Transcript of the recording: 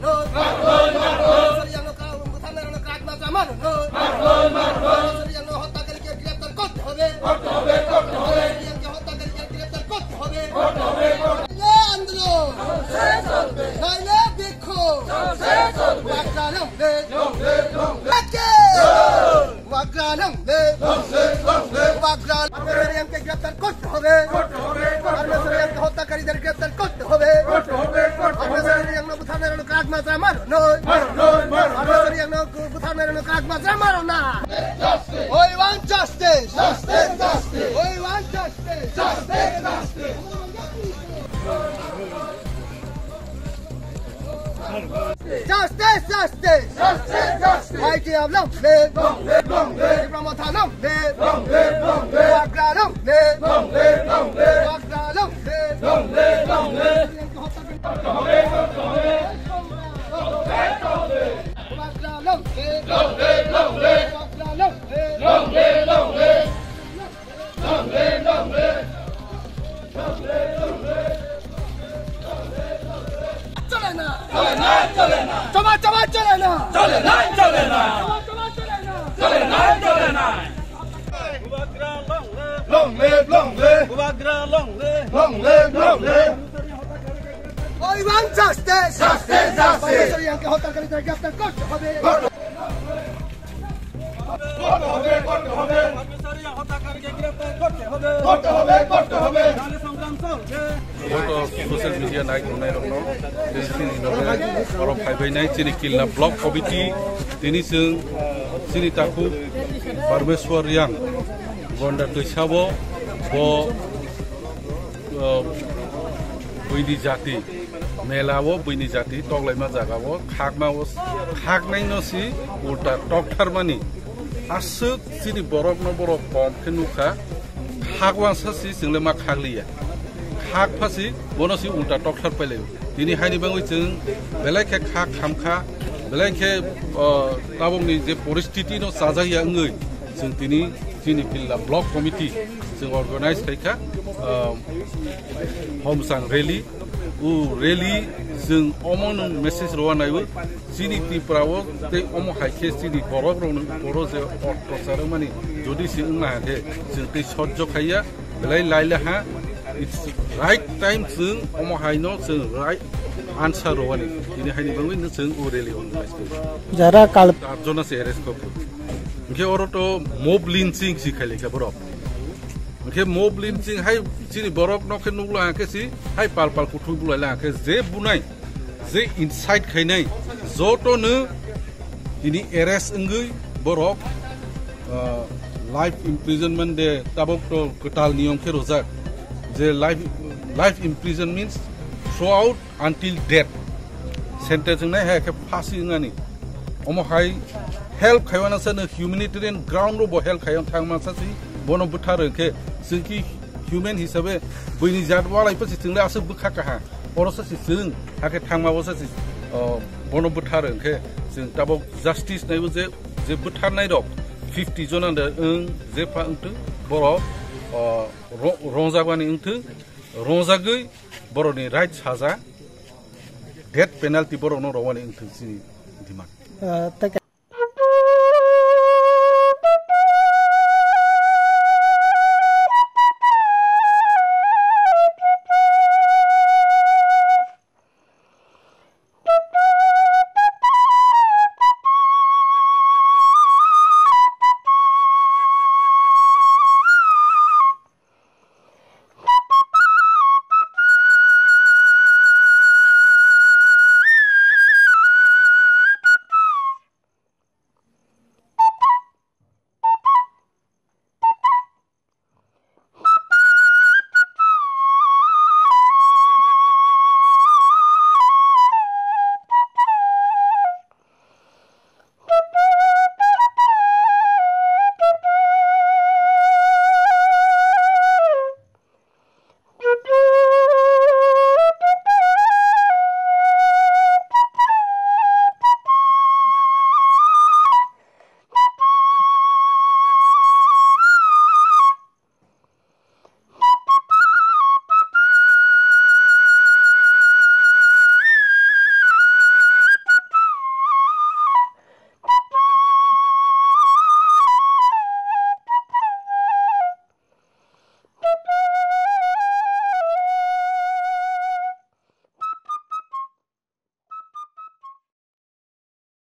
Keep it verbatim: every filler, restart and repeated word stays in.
Sorry, yang no ka-, bwtharnai rokno krak ma cha mano. Sorry, yang no hotta kari ke greptar korte hobe. Sorry, yang ke hotta kari ke greptar korte hobe. Naile andolon. Naile bikhog. Bagra long live. Bagra long live. Bagra long live. Armesarianke greptar korte hobe. Armesarianke hottakaríder greptar korte hobe. Armesarianno butharnairokno krak majra maro noi. Armesarianno butharnairokno krak majra maro na. We want justice. We want justice. Justice, justice! Justice, justice! Justice, justice! I T F long live! Long live, long live! Tipra Motha long live! Long live, long live! Bagra long live! Long live, long live! Bagra long live! Long live, long live! Bagra long live! Long live, long live! Bagra long live! Long live, long live! চলে না। চলে না, চলে না। চমা, চমা, চলে না। চলে না, চলে না। চমা, চমা, চলে না। চলে না, চলে না। Bubagra long live. Long live, long live. Bubagra long live. Long live, long live. We want justice. Justice, justice. Armesarianকে হত্যাকারীদের গ্রেফতার করতে হবে। করতে হবে, করতে হবে। Armesarian হত্যাকারীকে গ্রেফতার করতে হবে। করতে হবে, করতে হবে। নাহলে সংগ্রাম চলবে। Joto social media nai tongnai rokno, tei chini loge oro phaibainai chini Kilna Block Committee, tini chwng chini takhuk Parmeswar Reang Gonda Twisa bo, bo, uh, buini jati, mela o buini jati toklaima jaga o khakma o khaknai no si ulta toktharmani aswk chini borok no borok kom khe nukha, khak wansa si chwng le ma khak liya, khak pha si bono si ulta tokthar pailai o. Tini haini bangwi chwng belai khe khak kham kha, belai khe, uh, tabukni je poristiti no chajak ya wngwi chwng tini chini Kilna Block Committee chwng organize khai kha, uh, Homsang rally. O rally chwng omo nwng message rw nai o chini Tripura o tei omo hai khe chini borok rok ni upor o je ottachar wngmani jodi se wngna ha khe chwng tei sojjo khaiya belai laila ha, it's right time chwng omo hai no chwng right answer rw ani tini hai ni bangwi no chwng o rally organize khe. Jara kal- Char jona se arrest kho. Hwnkhe oro to mob lynching si khailai kha borok. Hwnkhe mob lynching hai chini borok no khe nukla hwnkhe si hai pal pal kuthuk bulai la hwnkhe je bunai je incite khainai joto no tini arrest wngwi borok, ah, life imprisonment de tabok to kwtal niyom khe rojak je life, life imprison means throughout until death sentence wngnai hai khe phasi wngnani. Omo hai help khaiwana sa no humanitarian ground ro bo help khaiwan thangma sa si bono bwthar hwnkhe chwng ki human hisabe buini jat walai pasi chwng le aswk bwkha kaha oro sa si chwng hakhe thangma bo sa si, o, bono bwthar hwnkhe chwng tabok justice naibo je, je bwtharnai rok fifty jona de wng je pha wngtwng borok, o, ro-, rongjak bani wngtwng rongjagwi borokni right saja death penalty borokno rwani wngthung chini demand. Ah, tei